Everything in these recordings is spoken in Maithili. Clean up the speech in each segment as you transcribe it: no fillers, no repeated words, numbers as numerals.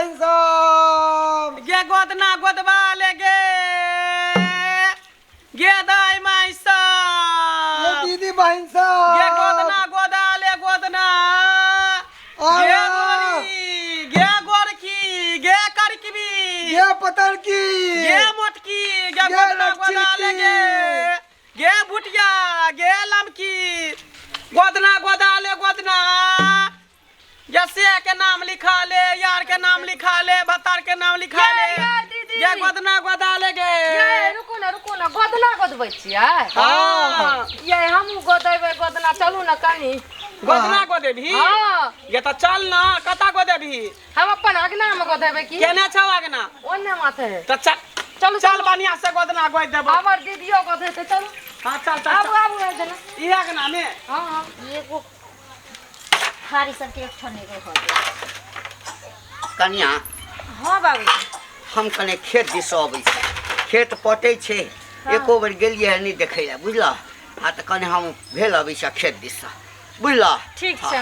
बहिन सब। गे गोदना गोदबा ले गे, गे दाई माई ये सब, दीदी बहिन सब। गे गोदना गोदा ले गोदना, गे आवा। गोरी, गे गोरकी, गे करकबी, ये पतरकी, गे मोटकी, गे गे गोदना गोदा ले लड़की। गे, गे भुटिया, गे लमकी, गोदना गोदा ले गोदना, जैसे के नाम लिखा ले, यार के नाम लिखा ले, भतार के नाम लिखा ले, ये, ये, दीदी। गे गोदना गोदा ले गे। ये रुकू ने, रुकू ने, गोदना गोदबै छियै? हाँ। ये हमहूँ गोदेबै गोदना, चलू ने कनी। गोदना गोदेबही? हाँ। ये तऽ चल ना, कतऽ गोदेबही? हम अपन अगना मे गोदेबै की। केने छौ अगना? ओन्ने माथे। तऽ चल। चलू, चल, चलू। बढ़िया से गोदना गोद देबो। हमर दीदियो गोदेतै, चलू। हाँ, चल चल। आबू। चल। आबू जेना। ई अगना मे? हाँ हाँ। एगो थारी सबके एक ठो नहि भऽ गेल। कनिया। हाँ बाबूजी। हम कने खेत दिस अबै छी, खेत पटै छै, एको बेर गेलियै हँ नहि देखै लए, बुझलह? आ तऽ कने हम भेल अबै छी खेत दिससँ, बुझलह? ठीक छै। आ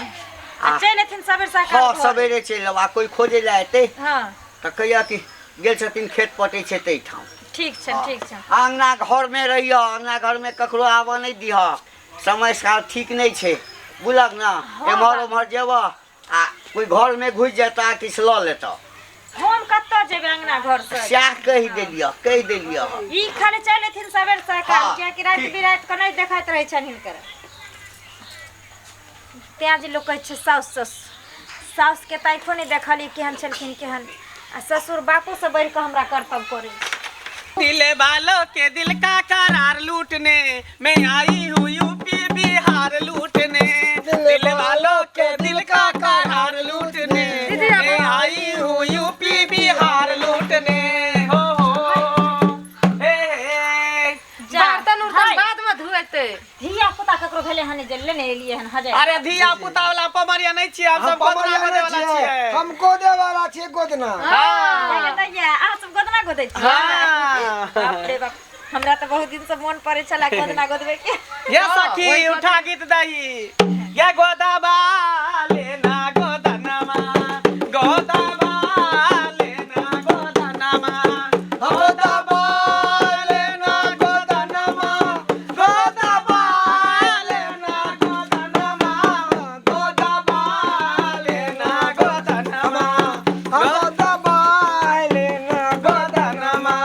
आ चलि एथिन सबेर सकाल? हँ, सवेरे चलि आब, आ कोइ खोजै लए एतै हाँ तऽ कहिया कि गेल छथिन, खेत पटै छै ताहिठाम। ठीक छै, ठीक छै। अङ्गना घरमे रहियह, अङ्गना घरमे ककरो आबऽ नहि दिहऽ, समय साल ठीक नहि छै, बुझलक ने? एम्हर ओम्हर जेबह आ कोइ घरमे घुसि जेता, किछु लऽ लेतह। हम कतऽ जेबै अंगना घर से? सएह कहि देलियह, कहि देलियह। ई खाली चलि एथिन सबेर सकाल। हाँ, कियाकि राति ठीक। बिराति के नहि देखैत रहै छनि हिनकर। तें जे लोक कहै छै साउस ससुर, साउसके तऽ आँखिओ नहि देखलियै केहन छलखिन केहन, आ ससुर बापोसँ बढ़ि कऽ हमरा करतब करै छै। दिल वालों के दिल का करार लूटने मैं आई हूँ यूपी बिहार लूटने, दिल वालों के दिल का करार लूटने मैं आई हूँ यूपी बिहार लूटने, हो हो हे हे। जा। बर्तन उर्तन हाय। बाद मे धुएतै। धिया पुता ककरो भेलै हन जे लेने एलियै हन हजर? अरे धिया पुता वाला पमरिया नहीं छियै हम हम सब, गोदना पमरिया गोदे नहि वाला छियै, छियै। हम गोदे वाला छियै गोदना। हाँ। दैया, अहाँ सब गोदना गोदै छियै? हाँ। बाप रे बाप, हमरा तऽ बहुत दिन से मोन पड़ै छलै गोदना गोदबै के। ये सखी, उठा गीत दही, ये गोदाबा लेना गोदनमा, गोदाबा लेना गोदनमा, गोदाबा लेना गोदनमा, गोदाबा लेना गोदनमा, गोदाबा लेना गोदनमा, गोदाबा लेना गोदनमा।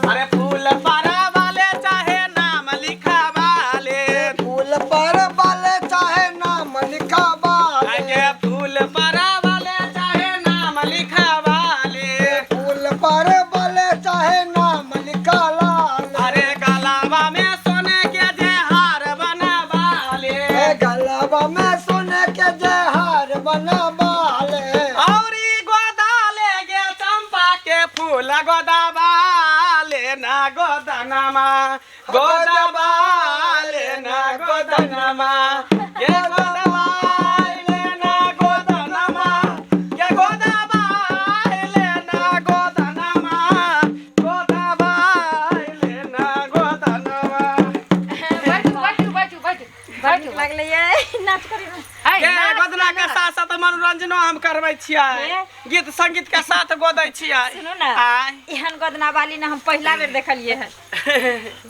अरे फूल पारा वाले चाहे नाम लिखा वाले, फूल पर वाले चाहे नाम लिखा वाले, आगे फूल पारा वाले चाहे नाम लिखा वाले, फूल पर वाले चाहे नाम लिखा लाल, अरे गलावा में सोने के जे हार बनवाले, ए गलबा में सोने के जहार बनवाले, औरी गोदा ले गे चंपा के फूल, गोदाबा लेना गोदनमा, गोदाबा लेना गोदनमा, ये गोदाबा लेना गोदनमा, ये गोदाबा लेना गोदनमा, गोदाबा लेना गोदनमा। बैठू बैठू बैठू बैठू बड़ नीक बैठू। लगलै यै नाच करी। हाय, गे नाच। गोदना के साथ साथ मनोरंजनो हम करबै छियै, हे। गीत संगीत के साथ गोदै छियै। सुनू ने। आय। एहन गोदना वाली ने हम पहिला बेर देखलियै हन।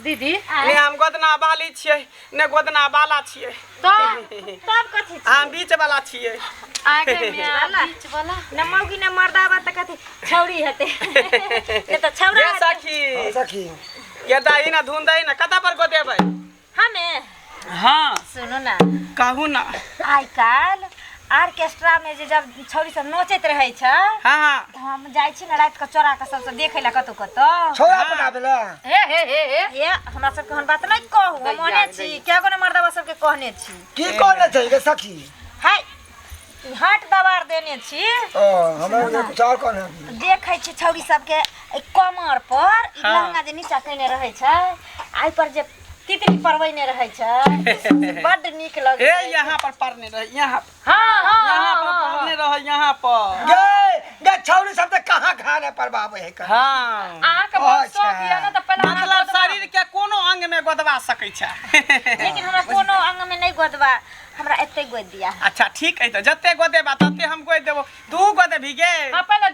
दीदी। ने हम गोदना वाली छियै ने गोदना वाला छियै। तऽ तब कथी छियै? हम बीच वाला छियै। आगे में आ बीच वाला। न मौगी न मर्दाबा तऽ कथी छौड़ी हेतै? नहि तऽ छौड़ा गे हेतै। सखी। हाँ, सखी। ये दही ना धुन दही ना, कतऽ पर गोदेबै? हमे? हाँ। सुनू ने। कहू ना। आइ काल्हि ऑर्केस्ट्रा में जे जब छौड़ी सब नोचैत रहै छै, हाँ हाँ तऽ हम जाइ छी ने राति कऽ चोरा कऽ सबसँ देखै लए कतौ कतौ। छोड़ा पटाबे ला। हे हे हे हे। ए, हमरा सबके ओहन बात नहि कहू, हम दैया, ओहने छी। दैया। कए गो ने मर्दबा सबके कहने छी। की कहने छै गे सखी? हाय, ई हाट दबार देने छी। ओ हमरा कुछ और कहने। देखै छी छौड़ी सबके एहि कमर पर ई हाँ। लहंगा जे नीचा केने रहै छै, आ एहि पर जे तितली परवैने रहै छै, से बड्ड नीक लगै ए छै। यहाँ पर पड़ने रहे, यहाँ पर। हाँ हाँ। यहाँ पर हाँ। पड़ने रहे, यहाँ पर। गे गे छौड़ी सब तऽ कहाँ खाने परबाबै है? हाँ। अहाँके बहुत अच्छा। शौक यऽ ने, तऽ पहिले अहाँ मतलब गोदना- शरीर के कोनो अंग में गोदवा सकै छै। लेकिन हमरा कोनो अंग में नहि गोदबा, हमरा एते गोद दिया। अच्छा ठीक है, तऽ जते गोदेबा तते हम गोद देबो। तू गोदेबही गे? हाँ, पहिले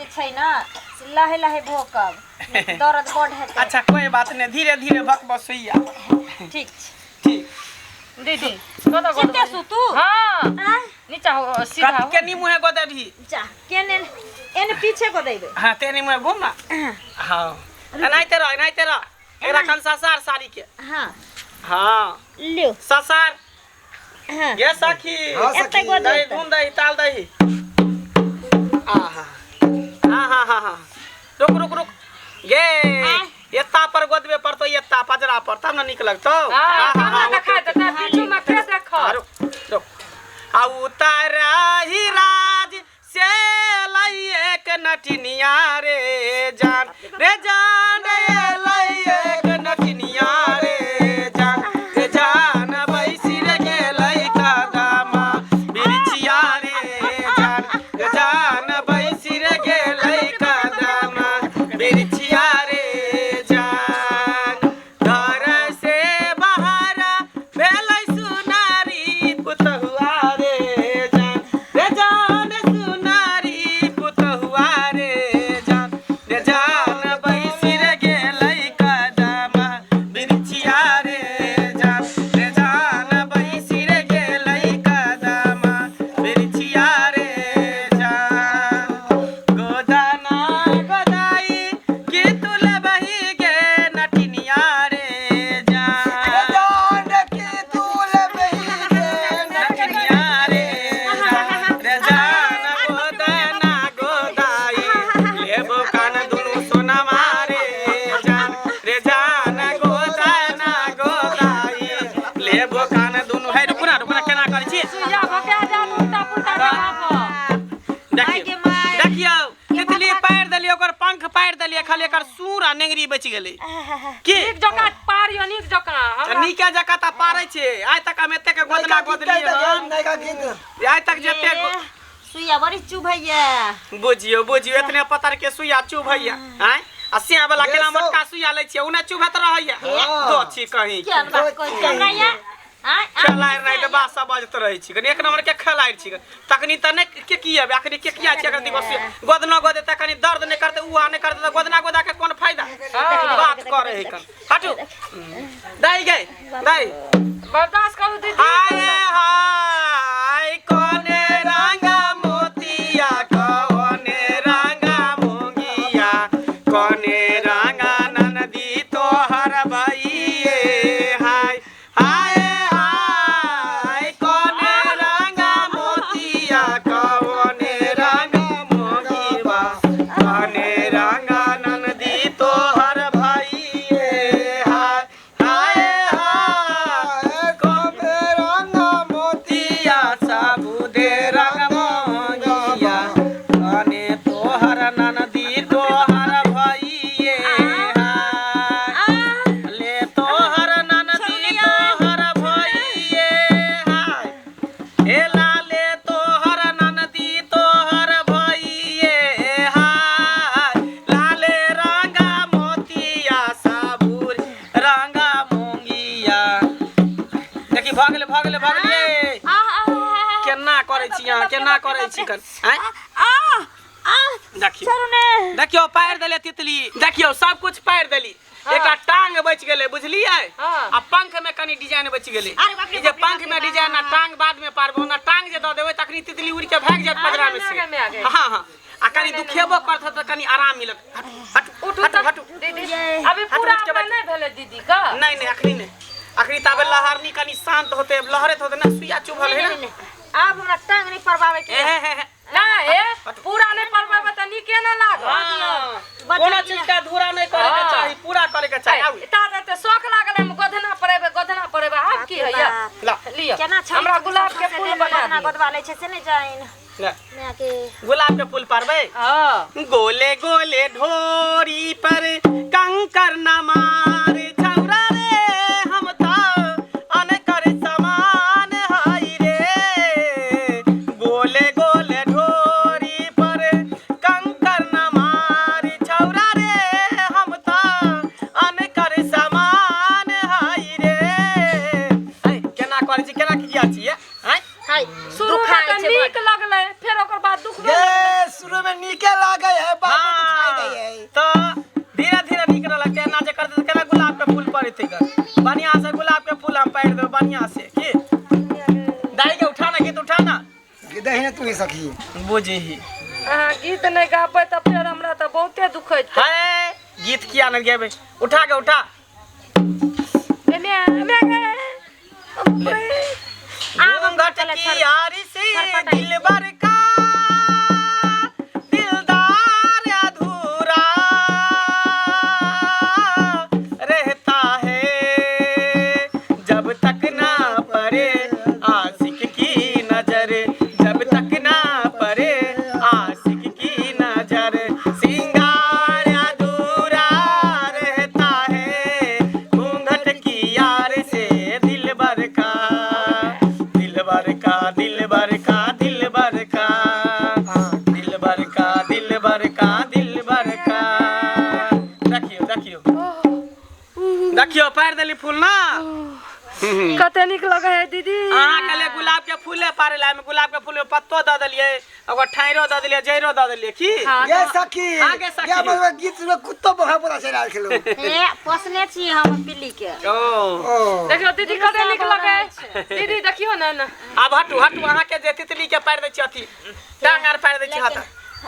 जे छै ने से लहे लहे भोकब, नहि तऽ दर्द बड हेतै। अच्छा कोई बात नहीं, धीरे धीरे भकबो सुइया। ठीक छै। ठीक। दीदी कतऽ सुते गोदबै? सुतू। हाँ आँय, नीचा हो सीधा हो। केनी मुँहे गोदबही? जा केने एने पीछे को देबै। हाँ तेनी मुँहे घूम ना। हाँ एनाहिते रह, एनाहिते रह, एकरा कन ससार साड़ी के। हाँ हाँ लियो। ससार। हाँ गे सखी। हाँ एते सखी। गोद दही घूम, दही ताल दही। आहा हाँ हाँ हाँ हाँ रुक रुक रुक गे, एत्ता पर गोदबे पड़तो, एत्ता पजरा पर तब न नीक लगतो। हाँ हाँ हमरा हाँ देखा देता पीछू में के देखत? रुक रुक। आ उतारा ही राज से लई एक नटिनिया रे जान, रे जान रे लई एक नटिनिया रे जान, रे जान बैसी रे गेलै कदमा बिरछिया रे जान, रे जान बैसी रे गेलै कदमा बिरछिया रे जान। घर से बाहर भेलै सुनारी पुतहुआ रे जान, रे जान सुनारी पुतहुआ रे जान, रे जान बैसी रे गेलै कदमा बिरछिया रे जान, रे जान बैसी रे गेलै कदमा बिरछिया रे जान। गोदाना गोदाई की तू लेबही गे नटिनिया रे जान, जान की तू लेबही गे नटिनिया रे जान, रे जान गोदाना गोदाई लेबो कान दुनू सोनमा रे जान, रे जान गोदाना गोदाई लेबो कान दुनू। हे रुकू ना, रुकू ना, केना करै छी? सुइया भका जात उल्टा पुल्टा जगह पर। देखियौ गे माय। देखियौ, तितली पारि देलियै, ओकर पंख पारि देलियै, खाली एकर सूर आ नेंगरी बचि गेलै। की नीक जकाँ पारियो, नीक जकाँ हमरा। नीके जकाँ तऽ पारै छै। आइ तक हम एतेक गोदना नयका गीत गोदलियै हन, नयका गीत। आइ तक जते सुइया बड़ी चुभैया। बुझियौ बुझियौ, एतने पतर के सुइया चुभैया। आँय आ सिया वाला ये केना सब- मोटका सुइया लै छियै, उ नहि चुभैत रहैया। हाँ। दो छी कहीं केहन बात कहै छी हमरा या? आँय, आँय, खेलाइ नहि तऽ बात सब बजैत रहै छी। कनि एक नंबर के खेलाइ छी। तखनी तऽ नहि के की अबै, अखनी के किया छै? अखनी बस गोदना गोदे तऽ कनि दर्द नहि करतै, उ आ नहि करतै तऽ गोदना गोदा के कोन फायदा? बात करै है कन। हटू दाइ गे दाइ, बर्दाश्त करू दीदी। हाय हाय कोने रंगा मोतिया, कोने रंगा मोंगिया, कोने रंगा ननदी तोहर भइए, हाय हाय हाय कोने रंगा मोतिया, कोने रंगा मोंगिया, कोने रंगा ननदी तोहर भइए, हाय हाय हाय कोने रंगा मोती मोतिया साबुदे रंग मोंगिया, कने तोहर ननदी तोहर भइए, हाय ले तोहर ननदी तोहर भइए, हाय हे लाले तोहर ननदी तोहर भइए, हाय लाले रंगा मोतिया साबुर रंगा मोंगिया। देखी भऽ गेलै भऽ गेलै भऽ गेलै। आह, आह, आह, केना करै छी अहाँ, केना करै छी कन? आँय आह, आह, देखियौ छोड़ू ने। देखियौ पारि देले तितली, देखियौ सब कुछ पारि देली, एकटा टांग बचि गेलै बुझलियै। हाँ। आ पंख में कनि डिजाइन बचि गेलै। अरे बाप रे ई जे बाप रे पंख बाप में रे डिजाइन आ बाप। टांग बाद में पारबो ना, टांग जे दऽ देबै तखनी तितली उड़ि के भागि जायत पजरा में आगे में से। आगे। हाँ हाँ आ कनि दुखेबो करत तऽ कनि आराम मिलत। हट हट उठू हट तऽ हट। दीदी, ये। अभी हट, पूरा उठ के अपना बैठ। नहीं भेलै दीदी का। नहीं नहीं अखनी नहीं, अखनी ताबे लहरनी कनि शांत होते, लहरैत होते ना, सुइया चुभल है नहीं, ना। नहीं, नहीं। आब हमरा टांग नहीं परबावे के। ए हे हे हे। ना हे पूरा नहीं परबै तऽ नीके ना लागत। हाँ, बचा कोनो लिअ। चीज के अधूरा नहीं करे के हाँ। चाही, पूरा करे के चाही। आउ ता तऽ शौक लागल हम गोधना परेबै, गोधना परेबै, आब की होइया? बाप। ला लिअ केना छौड़ी हमरा सब गुलाब के सौंसे फूल देह में बना गोदना दिअ। गोदवा लै छै से नहि जानि। ला माय के गुलाब के फूल पारबै। हाँ गोले गोले ढोरी पर कंकर न मार छौरा रे, हम तो अनकर समान हाय रे। गोले गोले ढोरी पर कंकर न मार छौरा रे, हम तो अनकर समान हाय रे। ऐ, केना करै छी, केना किया छियै? आँय? हाय शुरू में दुखाइ तऽ छै नीक लगलै, फेर ओकर बाद दुखबे ये शुरू में नीके लागे है। तू सखी। बुझही अहाँ गीत नहि गाबै तऽ फेर हमरा तऽ बहुते दुखैत। है गीत किया नहि गेबै? उठा के उठा। घूंघट की यारी से दिलबर का दिलदार अधूरा रहता है, जब तक ना पड़े आशिक की नजर, जब तक ना पड़े आशिक की नजर, सिंगार अधूरा रहता है, घूंघट की यार से दिलबर का, दिलबर का, दिलबर का, दिलबर का, दिलबर का, दिलबर का, दिलबर का। देखियो देखियो देखियो, पारि देली फूल ना। कते नीक लगे है दीदी। अहाँ कहलियै गुलाब के फूले पारे ला, गुलाब के फूल में पत्तो दऽ देलियै, ओकर ठाइरो दऽ देलियै, जड़ो दऽ देलियै की। गे सखी, हाँ गे सखी। गे मतलब गीत में कुत्तो बहा बोला चलि आयल छलौ। हे पोसने छी हम बिल्ली के। ओ ओ देखियो दीदी कते नीक लगे है दीदी, देखियो ना ना। आब हटू हटू, अहाँ के जे तितली के पारि दै छी, अथी टांग आर पारि दै छी हाथ।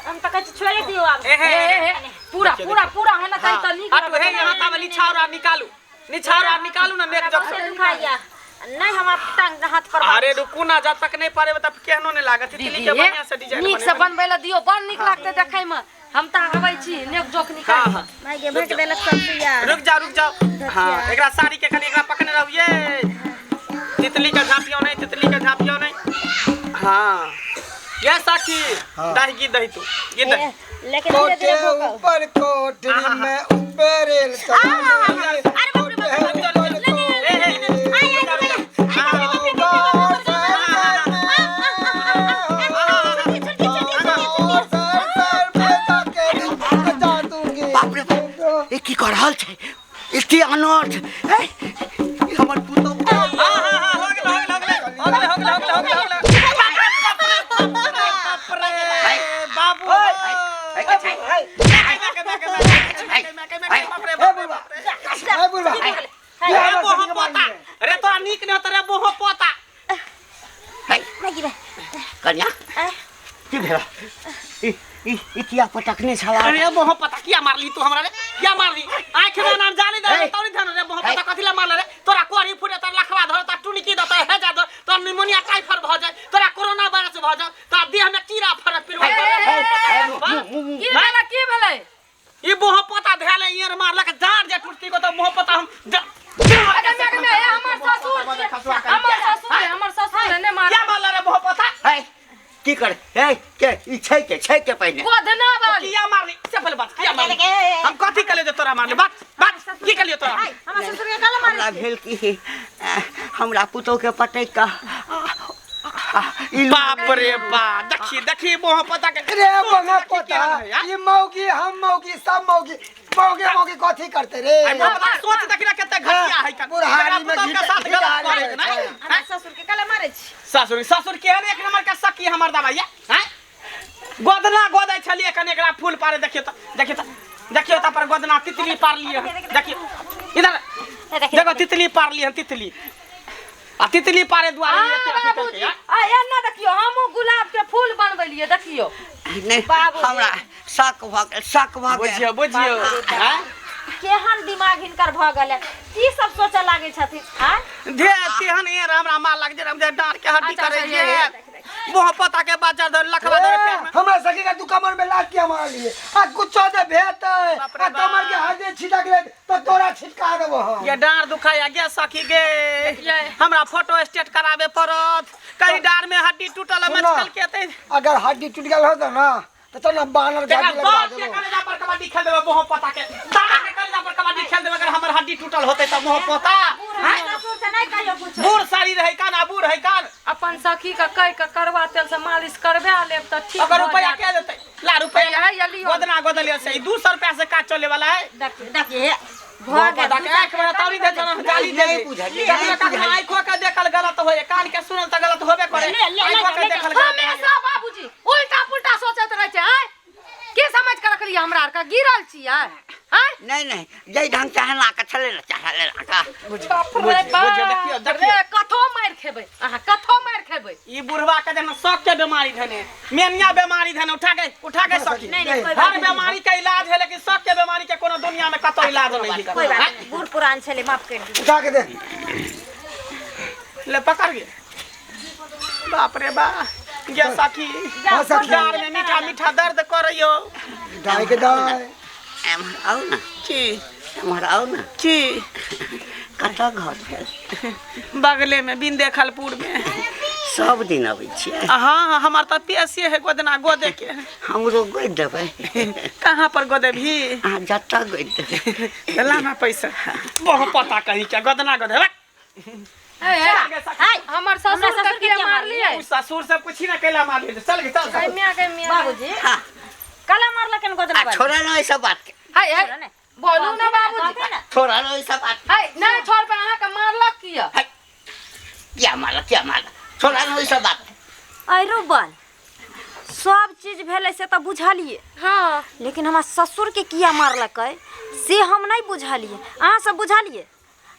हम तऽ कहै छी छोड़ि दियौ आब। एहे हे पूरा पूरा पूरा है ना तऽ नीक हटू, हे यहाँ ताब निछाउर आर निकालू, निछाउर आर निकालू ना नेक जग बहुते दुखाइया। नहीं हमरा टांग हाथ पर। अरे रुकू ना, जब तक नहीं पारे तब केहनो नहीं लागत। तितली के बढ़िया से डिजाइन नीक से बनबै ला दियो, बड़ नीक लागतै देखै में। हम तऽ आबै छी नेक जोक निकाल। हां हां भाई गे भेट देलक सब सुइया। रुक जाओ रुक जाओ। हां एकरा साड़ी के कनी एकरा पकड़ने रहू ये। तितली के झापियो नहीं, तितली के झापियो नहीं। हां ये साखी दही गीत दही तू गीत दही। लेकिन धीरे धीरे कोटे भूकल। ऊपर कोठरी में ऊपर रेल चलावे। अरे बाप रे बाप रे। ए हे बाप रे बाप, ई की कर रहल छै? एते अनर्थ। हे, ई हमर पुतहु। हां हां हां हो गेल हो गेल हो गेल हो गेल हो गेल हो गेल हो गेल हो गेल। बाप रे बाबू। रे तोरा नीक नहीं होता रे बोहो पोता। कन्या की भेल? ई ई ई किया पटकने छला? अरे बोहो पोता किया मारली तू हमरा रे? किया मारली? आँख में नाम जाने दे तोरी धन रे बोहो पोता कथी ला मारले रे? तोरा कोरी फुटे तोरा लखवा धर तोरा टुनकी दत हे जा तोरा निमोनिया टाइफाइड भ जाय तोरा कोरोना वायरस भ जाय तोरा देह में कीड़ा फरक पिलवा। की भेलै की भेलै? ई बोहो पोता धेले इयर मारलक जान जे टूटती को त मोह पोता हम हमर ससुर हमर ससुर हमर ससुर ने मार। क्या मारला रे बोहो पोता? हे की करे? हे के ई छै के छै के पहिने गोधना वाली किया मारली? से पहले बात किया मारली? हम कथी कहलियो जे तोरा मारली? बात बात की कहलियो तोरा? हमर ससुर के काला मारली। हमरा भेल की हमरा पुतहु के पटक का। बाप रे बा, देखी देखी मोह पोता के रे मोह पोता ई मौगी हम मौगी सब मौगी मौगी मौगी कथी करते रे? सोच देखी ना कते घटिया है का बुढ़ारी में के साथ गलत करे नहीं। हमर ससुर के काला मारै छी। ससुर ससुर के एक नंबर का सखी हमर दबाइया हैं गोदना गोदै छलिए कने एकरा फूल पारे। देखियो त देखियो त देखियो त पर गोदना तितली पार लिए। देखियो इधर देखो तितली पार लिए तितली आ तितली पारे दुआरे बाबूजी। आ एना देखियो हमहु गुलाब के फूल बनबेलिए देखियो। नहीं हमरा शक भ गेल, शक भ गेल। बुझियो बुझियो हैं केहन दिमाग हिनकर भ गेल की सब सोचे लागे छथिन। हां धे तेहन ए हमरा मार लाग जे हम जे डार के हड्डी करे जे मोह पता के बाजार धर लखवा धर पेट में। हमरा सखी का तू कमर में लात किया मार लिए आ कुछो दे भेत आ कमर के हड्डी छिटक ले तो तोरा छिटका देबो हम। ये डार दुखाया गया सखी गे, हमरा फोटो स्टेट कराबे पड़त कहीं डार में हड्डी टूटल मचकल के ते। अगर हड्डी टूट गेल होत ना तो चल ना बानर गाड़ी लगा देबो। कलेजा पर कबड्डी खेल देबो मोह पता के दादा के कलेजा पर कबड्डी खेल देबो। अगर हमर हड्डी टूटल होते त मोह पोता ससुर से नहीं कहियो कुछ। बूढ़ सारी रहे कान आ बूढ़ है कान। अपन सखी का कह के करवा तेल से मालिश करबे लेब त ठीक। अगर रुपया के देते ला रुपया है ये लियो। गोदना गोदलिया से 200 रुपया से काज चले वाला है। देखिए देखिए भ गेल के आंख में तौरी दे जना जाली दे आंखो के देखल गलत होए कान के सुनल त गलत होबे करे। आंखो के देखल गलत हमेशा बाबूजी उल्टा पुल्टा सोचत रहे छै। आय के समझ के रखलिए हमरा आर का गिरल छी आय? आय नहीं नहीं जै ढंग से हना के छले ना चढ़ले ना का बुझ बुझ देखियो देखियो कथो मार खेबै अहाँ कथो मार खेबै। ई बुढ़वा के जेना शौक के बीमारी धने मेनिया बीमारी धने उठा के उठा के सखी नहीं, नहीं, कोई बात हर नहीं। बीमारी के इलाज है लेकिन शौक के बीमारी के कोनो दुनिया में कतौ इलाज नहीं है कोई बात नहीं बूढ़ पुरान छलै माफ कर दियौ उठा के दे ले पकड़ गे बाप रे बा गे सखी हाँ, सखी। डार में मीठा मीठा दर्द करैयो दाई के दाई एम्हर आउ ने की एम्हर आउ ने की कतऽ घर भेल बगले में बिंदेखलपुर में सब दिन अबै छियै हाँ हाँ हमार तऽ पेशिए है गोदना गोदे के हमरो गोदि देबै कहाँ पर गोदे भी अहाँ जतऽ गोदि देबै लाना पैसा बहुत पता कहीं क्या गोदना गोदे ए, ए, हमर ससुर हमरा के ससुर के किया किया मारलियै उ ससुर से पूछी ना कैला मारली चल गे चल गै मियाँ गै मियाँ बाबूजी काला मारलकन गोदना आ छोड़ा ने एहि सब बात के हाय हाय बोलू ना बाबूजी छोड़ा ने एहि सब बात हाय नहीं छोड़ पे अहाँ के मारलक किया क्या मारलक क्या मारलक छोड़ा ने एहि सब बात अरे बल सब चीज भेलै से तऽ बुझलियै हाँ लेकिन हमरा ससुरके किया मारलकै से हम नहि बुझलियै अहाँ सब बुझलियै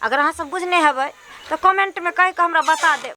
अगर अहाँ सब बुझने हेबै तऽ कमेंटमे कहि कऽ हमरा बता देब।